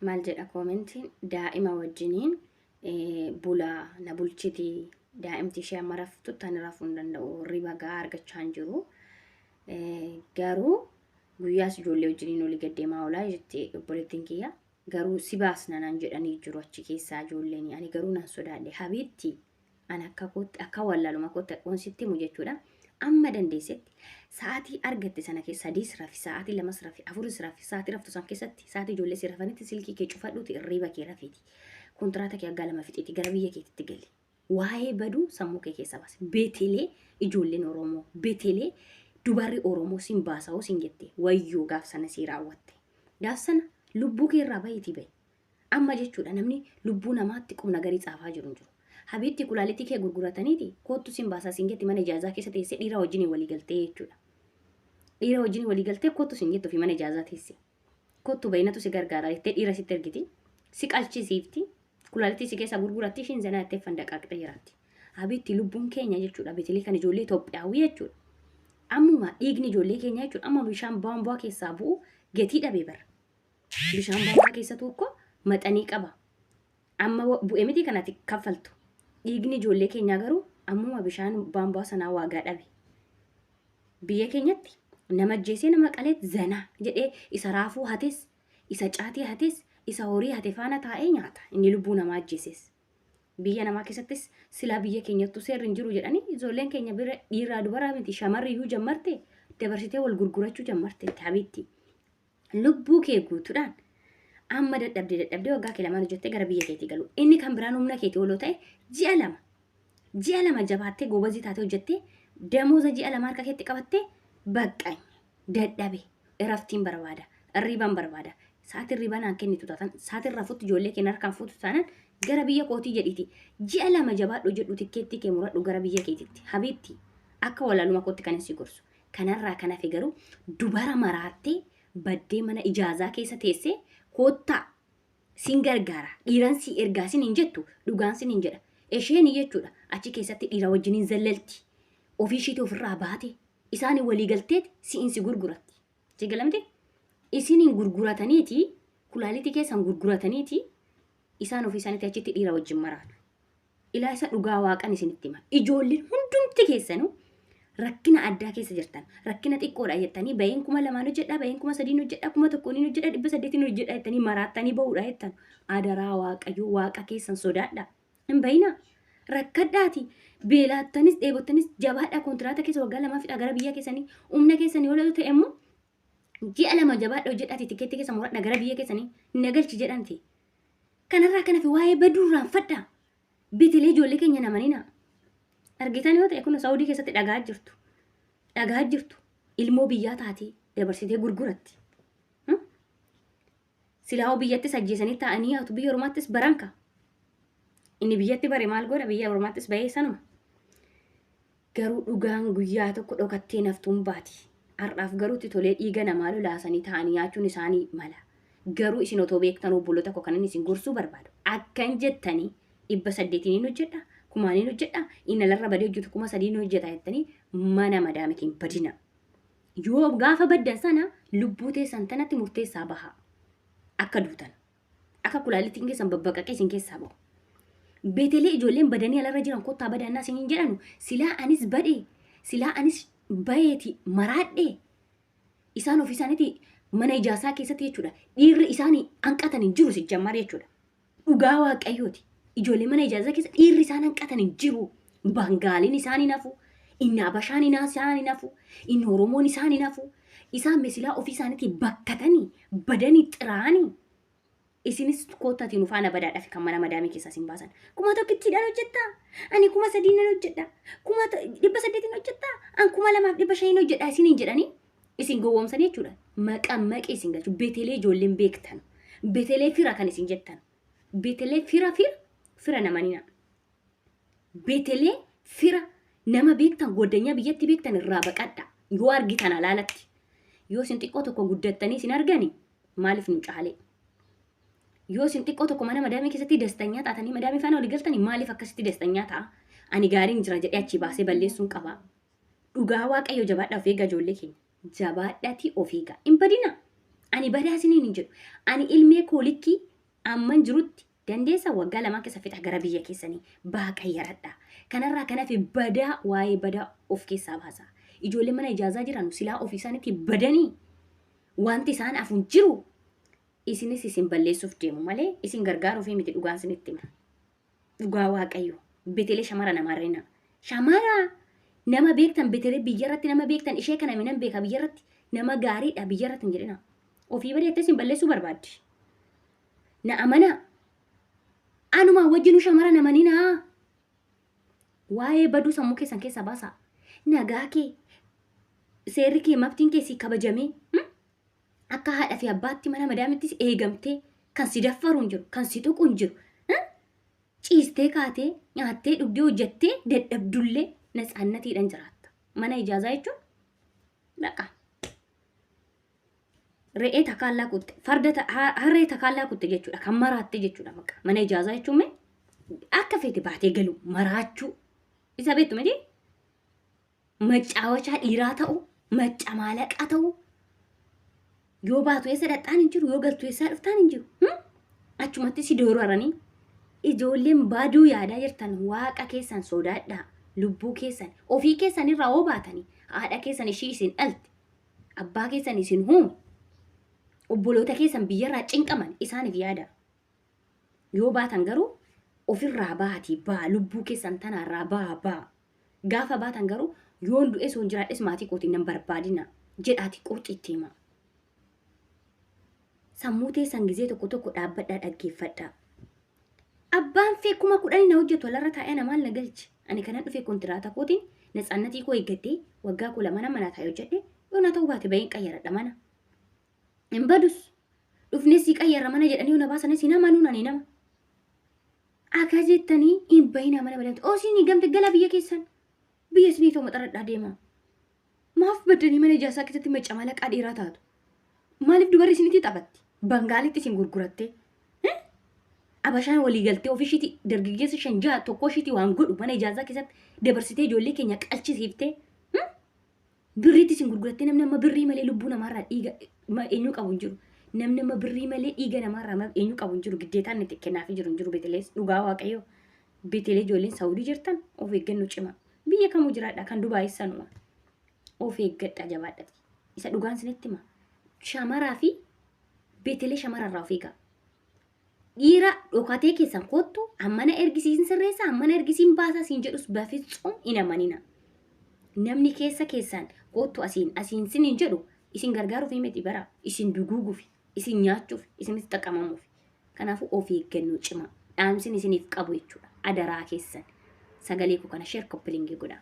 Maal jedha koomentiin? Daa'ima wajjiniin bulaa na bulchiti, daa'imti ishee amma raftutti ani rafuu hin danda'u, hirriba gahaa argachaa hin jiru. Garuu guyyaas ijoollee wajjiniin olii gad deemaa oolaa jetti obboleettiin kiyya. Garuu si baasna naan jedhanii jiru achi keessaa ijoolleen. Ani garuu nan sodaadhe. Habiitti, ani akka kootti, akka wallaaluma kootti akkuma sitti himu jechuudha. Amma dandeessetti sa'aatii argatte sana keessa sadiis rafi, sa'aatii lamas rafi, afuris rafi, sa'aatii raftu san keessatti, sa'aatii ijoollee si rafanitti silkii kee cufadhuuti irriiba kee rafiiti. Kontiraata kee waggaa 2 fixiiti gara biyya keetitti gali. Waa'ee baduu sammuu kee keessa baasi. Beetelee ijoolleen Oromoo, beetelee dubarri Oromoo sin baasa'oo sin jette, wayyoo gaaf sana sii raawwatte. Gaaf sana lubbuu kee irraa bahiitii bahi. Amma jechuudha namni lubbuu namaatti qubna garii tsaafaa jiru hin jiru. Habiitti, kulaalitii kee gurgurataniiti koottu sin baasaa sin jetti, mana ijaazaa keessa teessee dhiira wajjin walii galtee jechuudha. Dhiira wajjin walii galtee koottu sin jettu fi mana ijaazaa teesse. Koottu bayinatu si gargaara jettee dhiira sitti ergiti. Si qalchisiifti. Kulaalitii si keessaa gurguratti, ishiin zanaa jettee fandaqaaqxee jiraatti. Habiitti, lubbuun keenya jechuudha beetilii kan ijoollee Itoophiyaawii jechuudha. Ammuma dhiigni ijoollee keenya jechuudha amma bishaan baambaa keessaa bu'u gatii dhabee bara. Bishaan baambaa keessa tokko maxanii qaba. Amma bu'e miti kanati kaffaltu. Dhiigni ijoollee keenyaa garuu ammuma bishaan baambaa sanaa waagaa dhabe. Biyya keenyatti nama ajjeesee nama qaleet zanaa jedhee isa raafuu hates, isa caatii hates, isa horii hate faana taa'ee nyaata. Inni lubbuu namaa ajjeeses. Biyya namaa keessattis silaa biyya keenyattuu seerri hin jiru jedhanii ijoolleen keenya bira dhiiraa dubaraa miti shamarri iyyuu jammarte dabarsitee wal gurgurachuu jammarte habiitti. Lubbuu kee guutuudhaan amma dadhabdee dadhabdee waggaa kee lamaan hojjettee gara biyya keetii galu. Inni kan biraan humna keetii oloo ta'e ji'a 2. Ji'a 2 jabaattee goobazii taatee hojjettee damooza ji'a 2 harka keetti qabattee baqqany dadhabe iraftiin barbaada, irriiban barbaada. Sa'aatii irriiba naan kennitu taatan, sa'aatii rafutti ijoollee keenya harkaan fuutu taanaan gara biyya kootii jedhiiti. Ji'a 2 jabaadhu, jedhu tikkeettii kee muradhu gara biyya keetitti. Habiibti, akka walaaluma kootti kan si gorsu. Kanarraa kan hafe garuu dubara maraattee baddee mana ijaazaa keessa teessee koottaa sin gargaara dhiiran si ergaa sin hin jettu, dhugaan sin hin jedha. Isheen jechuudha achi keessatti dhiira wajjin hin zallalti. Ofii ishiitii ofirraa baate isaanii walii galteet si'in si gurguratti. Si galamte isiniin gurgurataniiti, kulaalitii keessan gurgurataniiti isaan ofii isaaniitti achitti dhiira wajjin maraatu. Ilaa, isa dhugaa waaqan isinitti hima. Ijoolleen hundumti keessanuu rakkina addaa keessa jirtan. Rakkina xiqqoodha jettanii baheen 2000n hojjedha, baheen 3000n hojjedha, 1000n hojjedha, 800n hojjedha jettanii maraattanii bahuudha jettan. Adaraa Waaqayyo, Waaqa keessan sodaadha. Hin bayinaa. Rakkadhaati. Beelaattanis dheebottanis jabaadhaa, kontiraata keessa waggaa 2 fixaa gara biyya keessanii. Humna keessanii ol ta'e immoo ji'a 2 jabaadha hojjedhaati tikeetti keessa muradha gara biyya keessanii nagalchi jedhanti. Kanarraa kan hafe waa'ee baduu irraanfadhaa. Beetelee ijoollee keenya namanina. Argitan yoo ta'e kun Saawudii keessatti dhagaa jirtu. Dhagaa jirtu. Ilmoo biyyaa taatee dabarsitee gurguratti. Silaa hoo biyyattis ajjeesanii taa'anii haatu, biyya ormaattis baranka. Inni biyyatti bare maal godha, biyya ormaattis bahee sanuma. Garuu dhugaan guyyaa tokko dhokattee naftuun baati. Har'aaf garuu itti tolee dhiiga namaa lolaasanii taa'anii nyaachuun isaanii mala. Garuu isin otoo beektan, obboloota koo, kanan isin gorsuu barbaadu. Akkan jettanii 800n hojjedha, kumaaniin hojjedha, inni alarra badee hojjetu 3000n hojjeta jettanii mana madaamitiin badina. Yoo gaafa baddan sana lubbuu teessan tanatti murteessaa bahaa. Akka duutan. Akka kulaalittiin keessan babbaqaqee isin keessaa bahu. Beetelee ijoolleen badanii alarra jiran kottaa badaannaa isiniin jedhanu, silaa anis badee, silaa anis bayeeti maraadhee, isaan ofii isaaniiti mana ijaarsaa keessatti jechuudha. Dhiirri isaanii hanqatan hin jiru sijjammar jechuudha. Dhugaa Waaqayyooti. Ijoollee mana ijaarsaa keessa dhiirri isaan hanqatan hin jiru. Bangaaliin isaan hin hafu. Inni Abashaan isaan hin hafu. Inni Oromoon isaan hin hafu. Isaan mesilaa ofii isaaniitii bakkatanii badanii xiraanii. Isinis koottaatii nu faana badaadhaaf kan mana madaamii keessaa isin baasan. Kuma tokkittiidhaan hojjettaa? Ani 3000 nan hojjedha. 1800n hojjettaa? An 2500n hojjedha isiniin jedhanii isin gowwoomsanii jechuudha. Maqaan maqee isin galchu. Beetelee ijoolleen beektan. Beetelee fira kan isin jettan. Beetelee fira fira fira namanina. Beetelee fira nama beektan, goddanyaa biyyatti beektan irraa baqadha. Yoo argitan alaalatti. Yoo isin xiqqoo tokko guddattanii isin argani maaliif nu caalee? Yoo isin xiqqoo tokko mana madaamii keessatti dastanyaa taatanii madaamii faana walii galtanii maaliif akkasitti dastanyaa ta'a? Ani gaariin jira jedhee achii baasee balleessuun qaba. Dhugaa Waaqayyo, jabaadhaa of eegaa ijoollee keenya. Jabaadhaatii of eegaa. Hin badina. Ani badaa isiniin hin jedhu. Ani ilmee koo likkii Amman jirutti dandeessa waggaa lamaan keessa fixa gara biyya keessanii baha qayyaradha. Kanarraa kan hafe badaa waa'ee badaa of keessaa baasa. Ijoollee mana ijaazaa jiran silaa ofii isaaniitti badanii wanti isaan hafu hin jiru. Isinis isin balleessuuf deemu malee isin gargaaruuf miti dhugaan isinitti hima. Dhugaa Waaqayyo betelee shamara namaa rina. Shamara nama beektan betelee biyyarratti nama beektan ishee kana minan beeka biyyarratti nama gaariidha biyyarratti hin jedhina. Ofii badeettee isin balleessuu barbaaddi. Na amanaa. Anumaa wajjinuu shamara namaninaa. Waa'ee baduu sammuu keessan keessaa baasaa. Nagaa kee seerri kee mabtiin kee si kabajamee akka haadha fi abbaatti mana madaamittis eegamtee kan si daffaru hin jiru, kan si tuqu hin jiru. Ciistee kaatee nyaattee dhugdee hojjettee dadhabdullee natsaannatiidhaan jiraatta. Mana ijaazaa jechuun dhaqa. Re'ee takaallaa kutte, farda harree takaallaa kutte jechuudha. Kan maraatte jechuudha bakka. Mana ijaazaa jechuun mee akka feete baatee galu maraachuu. Isa beektu miti? Maccaawachaa dhiiraa ta'u, macca maalaqaa ta'u, yoo baatu eessa dhaqxaan hin jiru, yoo galtu eessaa dhuftaan hin jiru. Achumatti si dooraranii ijoolleen baaduu yaadaa jirtan waaqa keessan sodaadhaa, lubbuu keessan ofii keessan irraa hoo baatanii haadha keessan ishii isin dhalte, abbaa keessan isin uume, obboloota keessan biyyarraa cinqaman isaaniif yaada. Yoo baatan garuu ofirraa baatii baa lubbuu keessan tanaarraa baa baa. Gaafa baatan garuu yoon du'es yoon jiraadhes maatii kootiin nan barbaadina jedhaati qurxi itti himaa. Sammuu teessan gizee tokko tokko dhaabbadhaa dhaggeeffadhaa. Abbaan fee 10,000 na hojjetu alarra taa'ee ana maal na galche? Ani kanan dhufe kontiraata kootiin natsaannatii koo eeggadhee waggaa koo lama mana taa'ee hojjedhe yoo na ta'uu baate baheen qayyaradha mana. Hin badus. Dhufnee sii qayyarra mana jedhanii yoo na baasanis hin amanuun ani nama. Akka jettanii hin bahinaa mana badamte. Oo isin gamte gala biyya keessan. Biyya isinii ta'u maxaradhaa deemaa. Maaf baddanii mana ijaarsaa keessatti macca malaqaa dhiiraa taatu? Maaliif dubarri isinitti taphatti? Bangaalitti isin gurgurattee. Abashaan walii galtee ofii ishiitii dargaggeessa shan ja'a tokko ishiitii waan godhu mana ijaarsaa keessatti dabarsitee ijoollee keenya qalchisiiftee. Birriitti isin gurgurattee namni amma birrii malee lubbuu namaarraa dhiiga eenyu qabu hin jiru. Namni amma birrii malee dhiiga namaarraa eenyu qabu hin jiru. Giddeetaan itti kennaafii jiru hin jiru. Beetelees dhugaa waaqayyoo. Beetelee ijoolleen Saawudii jirtan of eeggannoo cimaa. Biyya kamuu jiraadha kan Dubaayis sanuma. Of eeggadha jabaadhati. Isa dhugaan isinitti hima. Shamaraa fi beetelee shamararraa of eegaa. Dhiira dhokatee keessan kottu ammana ergisiin sirreessa ammana ergisiin baasaa siin jedhus bafitsum hin amanina. Namni keessa keessan kottu asiin asiin sin hin jedhu isin gargaaruuf miti bara isin duguuguuf isin nyaachuuf isinitti xaqamamuuf. Kanaafuu of eeggannoo cimaa dhaamsin isiniif qabu jechuudha. Adaraa keessan sagalee koo kana sheer koppilingii godhaa.